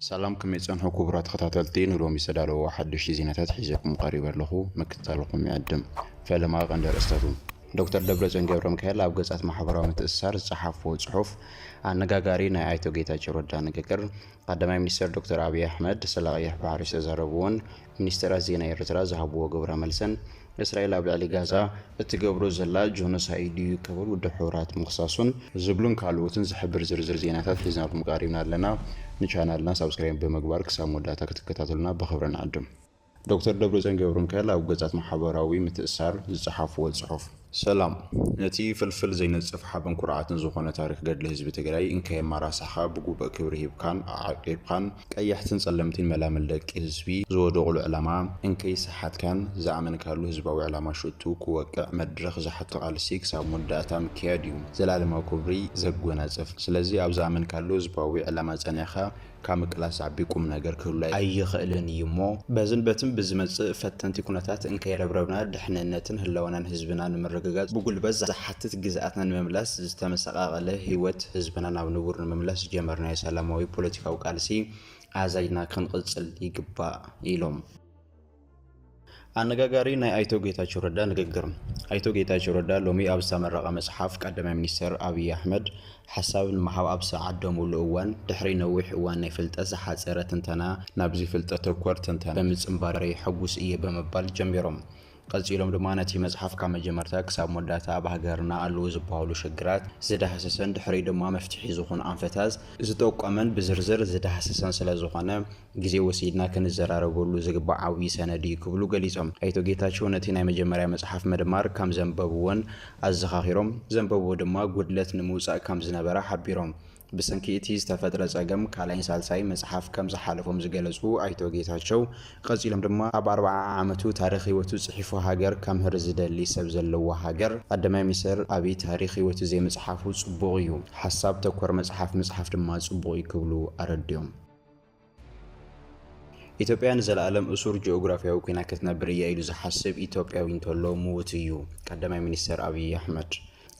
ሰላም፣ ከመይ ጸንሑ ክቡራት ተኸታተልቲ? ንሎሚ ዝተዳለዉ ሓደሽቲ ዜናታት ሒዘኩም ቀሪበ ኣለኹ። ምክትታልኩም ይዕድም። ፈለማ ቀንዲ ኣርእስታቱ። ዶክተር ደብረጽዮን ገብረ ሚካኤል ኣብ ገጻት ማሕበራዊ ምትእስሳር ዝጸሓፍዎ ጽሑፍ፣ ኣነጋጋሪ ናይ ኣይቶ ጌታቸው ረዳ ንግግር፣ ቀዳማይ ሚኒስትር ዶክተር ኣብይ ኣሕመድ ስለ ቀይሕ ባሕሪ ዝተዛረብዎን ሚኒስትራት ዜና ኤርትራ ዝሃብዎ ግብረ መልስን፣ እስራኤል ኣብ ልዕሊ ጋዛ እትገብሮ ዘላ ጆኖሳይድ እዩ ክብል ውድብ ሕቡራት ምኽሳሱን ዝብሉን ካልኦትን ዝሕብር ዝርዝር ዜናታት ሒዝናልኩም ቀሪብና ኣለና። ንቻናልና ሳብስክራይብ ብምግባር ክሳብ መወዳእታ ክትከታተሉና ብኽብሪ ንዕድም። ዶክተር ደብረጽዮን ገብረ ሚካኤል ኣብ ገጻት ማሕበራዊ ምትእስሳር ዝጸሓፍዎ ጽሑፍ። ሰላም። ነቲ ፍልፍል ዘይነጽፍ ሓበን ኩርዓትን ዝኾነ ታሪኽ ገድሊ ህዝቢ ትግራይ እንከየመራሳኻ ብጉቡእ ክብሪ ሂብካን ኣዓቂብካን ቀያሕትን ጸለምትን መላምል ደቂ ህዝቢ ዝወደቑሉ ዕላማ እንከይሰሓትካን ዝኣመንካሉ ህዝባዊ ዕላማ ሽቱ ክወቅዕ መድረኽ ዝሓቶ ቃልሲ ክሳብ መወዳእታ ምክያድ እዩ ዘላለማዊ ክብሪ ዘጎናጽፍ። ስለዚ ኣብ ዝኣመንካሉ ህዝባዊ ዕላማ ጸኒዕካ ካብ ምቅላስ ዓቢ ቁም ነገር ክህሉ ኣይኽእልን እዩ እሞ፣ በዝን በትን ብዝመጽእ ፈተንቲ ኩነታት እንከይረብረብና ድሕንነትን ህላወናን ህዝብና ንምርግጋጽ ብጉልበት ዝሓትት ግዝኣትና ንምምላስ ዝተመሰቃቀለ ህይወት ህዝብና ናብ ንቡር ንምምላስ ዝጀመርናዮ ሰላማዊ ፖለቲካዊ ቃልሲ ኣዛይድና ክንቕጽል ይግባእ ኢሎም። ኣነጋጋሪ ናይ ኣይቶ ጌታቸው ረዳ ንግግር። ኣይቶ ጌታቸው ረዳ ሎሚ ኣብ ዝተመረቐ መጽሓፍ ቀዳማይ ሚኒስትር ኣብይ ኣሕመድ ሓሳብ ንምሃብ ኣብ ዝተዓደሙሉ እዋን፣ ድሕሪ ነዊሕ እዋን ናይ ፍልጠት ዝሓጸረ ትንተና፣ ናብዚ ፍልጠት ተኮር ትንተና ብምጽንባረይ ሕጉስ እየ ብምባል ጀሚሮም። ቀጺሎም ድማ ነቲ መጽሓፍ ካብ መጀመርታ ክሳብ መወዳእታ ኣብ ሃገርና ኣለዉ ዝበሃሉ ሽግራት ዝዳህሰሰን ድሕሪኡ ድማ መፍትሒ ዝኾኑ ኣንፈታት ዝጠቆመን ብዝርዝር ዝዳህሰሰን ስለ ዝኾነ፣ ግዜ ወሲድና ክንዘራረበሉ ዝግባእ ዓብዪ ሰነድ እዩ ክብሉ ገሊጾም። ኣይቶ ጌታቸው ነቲ ናይ መጀመርያ መጽሓፍ ምድማር ከም ዘንበብዎን ኣዘኻኺሮም፣ ዘንበብዎ ድማ ጉድለት ንምውጻእ ከም ዝነበረ ሓቢሮም። ብሰንኪ እቲ ዝተፈጥረ ጸገም ካልኣይን ሳልሳይ መጽሓፍ ከም ዝሓለፎም ዝገለጹ ኣይቶ ጌታቸው፣ ቀጺሎም ድማ ኣብ ኣርብዓ ዓመቱ ታሪኽ ህይወቱ ጽሒፉ ሃገር ከምህር ዝደሊ ሰብ ዘለዎ ሃገር ቀዳማይ ሚኒስትር ኣብይ ታሪኽ ህይወቱ ዘይምጽሓፉ ጽቡቕ እዩ። ሓሳብ ተኮር መጽሓፍ ምጽሓፍ ድማ ጽቡቕ እዩ ክብሉ ኣረዲኦም። ኢትዮጵያ ንዘለኣለም እሱር ጂኦግራፊያዊ ኮይና ክትነብር እያ ኢሉ ዝሓስብ ኢትዮጵያዊ እንተሎ ምዉት እዩ፣ ቀዳማይ ሚኒስትር ኣብይ ኣሕመድ።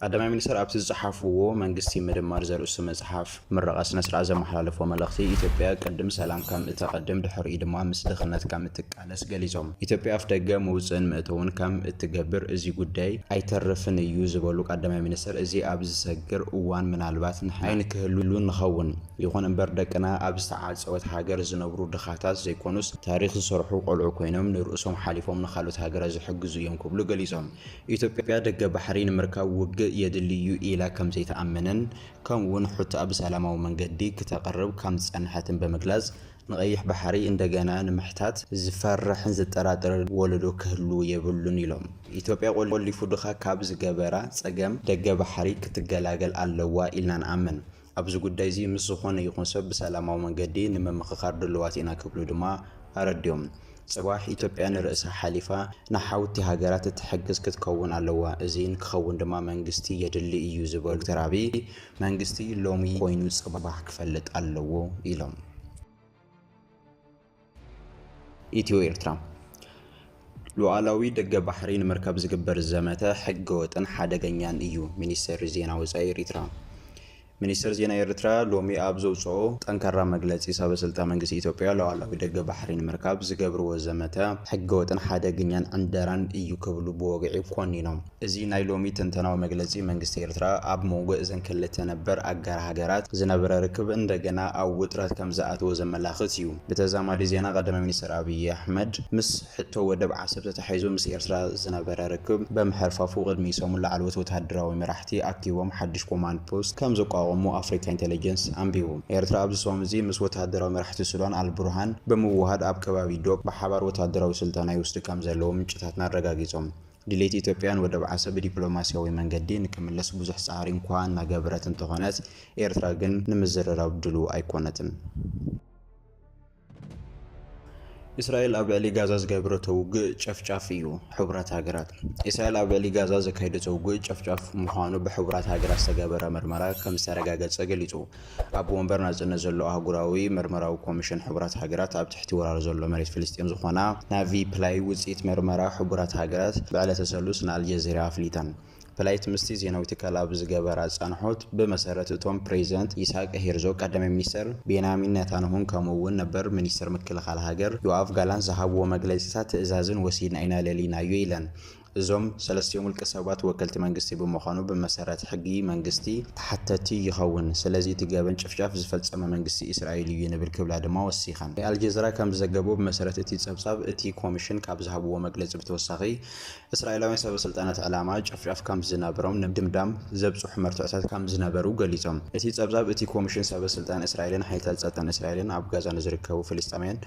ቀዳማይ ሚኒስትር ኣብቲ ዝጸሓፍዎ መንግስቲ ምድማር ዘርእስቱ መጽሓፍ ምረቓ ስነ ስርዓት ዘመሓላለፍዎ መልእኽቲ፣ ኢትዮጵያ ቅድም ሰላም ከም እተቐድም ድሕሪኡ ድማ ምስ ድኽነት ከም እትቃለስ ገሊጾም። ኢትዮጵያ ኣፍደገ መውጽእን መእተውን ከም እትገብር እዚ ጉዳይ ኣይተርፍን እዩ ዝበሉ ቀዳማይ ሚኒስትር፣ እዚ ኣብ ዝሰግር እዋን ምናልባት ንሕና ኣይንክህልሉ ንኸውን። ይኹን እምበር ደቅና ኣብ ዝተዓጸወት ሃገር ዝነብሩ ድኻታት ዘይኮኑስ ታሪኽ ዝሰርሑ ቆልዑ ኮይኖም ንርእሶም ሓሊፎም ንኻልኦት ሃገራት ዝሕግዙ እዮም ክብሉ ገሊጾም። ኢትዮጵያ ደገ ባሕሪ ንምርካብ ውግእ የድሊ እዩ ኢላ ከም ዘይትኣምንን ከምኡ እውን ሕቶኣ ብሰላማዊ መንገዲ ክተቕርብ ከም ዝጸንሐትን ብምግላጽ፣ ንቐይሕ ባሕሪ እንደገና ንምሕታት ዝፈርሕን ዝጠራጠርን ወለዶ ክህሉ የብሉን ኢሎም። ኢትዮጵያ ቆሊፉ ድኻ ካብ ዝገበራ ጸገም ደገ ባሕሪ ክትገላገል ኣለዋ ኢልና ንኣምን። ኣብዚ ጉዳይ እዚ ምስ ዝኾነ ይኹን ሰብ ብሰላማዊ መንገዲ ንምምኽኻር ድሉዋት ኢና ክብሉ ድማ ኣረዲኦም። ጽባሕ ኢትዮጵያ ንርእሳ ሓሊፋ ንሓውቲ ሃገራት እትሕግዝ ክትከውን ኣለዋ። እዚ ንክኸውን ድማ መንግስቲ የድሊ እዩ ዝበሉ ዶክተር ኣብይ፣ መንግስቲ ሎሚ ኮይኑ ጽባሕ ክፈልጥ ኣለዎ ኢሎም። ኢትዮ ኤርትራ። ሉዓላዊ ደገ ባሕሪ ንምርካብ ዝግበር ዘመተ ሕገወጥን ሓደገኛን እዩ፣ ሚኒስትሪ ዜና ወጻኢ ኤርትራ። ሚኒስትር ዜና ኤርትራ ሎሚ ኣብ ዘውጽኦ ጠንካራ መግለጺ፣ ሰበ ስልጣን መንግስቲ ኢትዮጵያ ሉዓላዊ ደገ ባሕሪ ንምርካብ ዝገብርዎ ዘመተ ሕገወጥን ሓደገኛን ዕንደራን እዩ ክብሉ ብወግዒ ኮኒኖም። እዚ ናይ ሎሚ ትንተናዊ መግለጺ መንግስቲ ኤርትራ ኣብ መንጎ እዘን ክልተ ነበር ኣጋር ሃገራት ዝነበረ ርክብ እንደገና ኣብ ውጥረት ከም ዝኣተወ ዘመላኽት እዩ። ብተዛማዲ ዜና ቀዳማይ ሚኒስትር ኣብይ ኣሕመድ ምስ ሕቶ ወደብ ዓሰብ ተታሒዙ ምስ ኤርትራ ዝነበረ ርክብ ብምሕርፋፉ ቅድሚ ሰሙን ላዕለዎት ወተሃደራዊ መራሕቲ ኣኪቦም ሓድሽ ኮማንድ ፖስት ከም ዘቋቖሙ ኣፍሪካ ኢንቴሊጀንስ ኣንቢቡ። ኤርትራ ኣብዚ ሰሙን እዚ ምስ ወተሃደራዊ መራሕቲ ሱዳን ኣልቡርሃን ብምውሃድ ኣብ ከባቢ ዶብ ብሓባር ወተሃደራዊ ስልጠና ይወስዱ ከም ዘለዉ ምንጭታትና ኣረጋጊጾም። ድሌት ኢትዮጵያ ንወደብ ዓሰብ ብዲፕሎማስያዊ መንገዲ ንክምለስ ብዙሕ ጻዕሪ እንኳ እናገበረት እንተኾነት፣ ኤርትራ ግን ንምዝርራብ ድሉው ኣይኮነትን። እስራኤል ኣብ ልዕሊ ጋዛ ዝገበረቶ ውግእ ጨፍጫፍ እዩ፣ ሕቡራት ሃገራት። እስራኤል ኣብ ልዕሊ ጋዛ ዘካየደቶ ውግእ ጨፍጫፍ ምዃኑ ብሕቡራት ሃገራት ዝተገበረ መርመራ ከም ዝተረጋገጸ ገሊጹ። ኣብ ወንበር ናጽነት ዘሎ ኣህጉራዊ መርመራዊ ኮሚሽን ሕቡራት ሃገራት ኣብ ትሕቲ ወራር ዘሎ መሬት ፍልስጤም ዝኾና ናቪ ፕላይ ውጽኢት መርመራ ሕቡራት ሃገራት ብዕለተ ሰሉስ ንኣልጀዚራ ኣፍሊጠን። ብላይት ምስቲ ዜናዊ ትካል ኣብ ዝገበራ ጻንሖት፣ ብመሰረት እቶም ፕሬዚደንት ይስሐቅ ሄርዞግ፣ ቀዳማይ ሚኒስተር ቤንያሚን ኔታንያሁን ከምኡ እውን ነበር ሚኒስተር ምክልኻል ሃገር ዮኣቭ ጋላንት ዝሃብዎ መግለጺታት ትእዛዝን ወሲድና ኢና ለሊናዮ ኢለን። እዞም ሰለስቲኦም ውልቀ ሰባት ወከልቲ መንግስቲ ብምዃኑ ብመሰረት ሕጊ መንግስቲ ተሓተቲ ይኸውን። ስለዚ እቲ ገበን ጭፍጫፍ ዝፈጸመ መንግስቲ እስራኤል እዩ ንብል ክብላ ድማ ወሲኸን። ኣልጀዚራ ከም ዝዘገቦ ብመሰረት እቲ ጸብጻብ እቲ ኮሚሽን ካብ ዝሃብዎ መግለጺ ብተወሳኺ እስራኤላውያን ሰበ ስልጣናት ዕላማ ጭፍጫፍ ከም ዝነብሮም ንምድምዳም ዘብጽሑ መርትዖታት ከም ዝነበሩ ገሊጾም። እቲ ጸብጻብ እቲ ኮሚሽን ሰበ ስልጣን እስራኤልን ሓይልታት ጸጥታን እስራኤልን ኣብ ጋዛ ንዝርከቡ ፍልስጤማውያን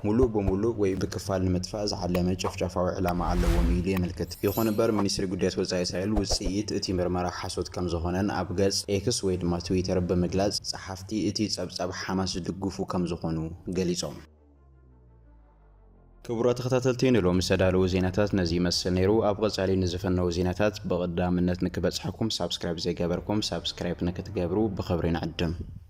ሙሉእ ብሙሉእ ወይ ብክፋል ንምጥፋእ ዝዓለመ ጨፍጫፋዊ ዕላማ ኣለዎም ኢሉ የመልክት። ይኹን እምበር ሚኒስትሪ ጉዳያት ወጻኢ እስራኤል ውጽኢት እቲ ምርመራ ሓሶት ከም ዝኾነን ኣብ ገጽ ኤክስ ወይ ድማ ትዊተር ብምግላጽ ጸሓፍቲ እቲ ጸብጻብ ሓማስ ዝድግፉ ከም ዝኾኑ ገሊጾም። ክቡራት ተኸታተልቲ ንሎሚ ዝተዳለዉ ዜናታት ነዚ ይመስል ነይሩ። ኣብ ቐጻሊ ንዝፈነዉ ዜናታት ብቐዳምነት ንክበጽሐኩም ሳብስክራይብ ዘይገበርኩም ሳብስክራይብ ንክትገብሩ ብኽብሪ ንዕድም።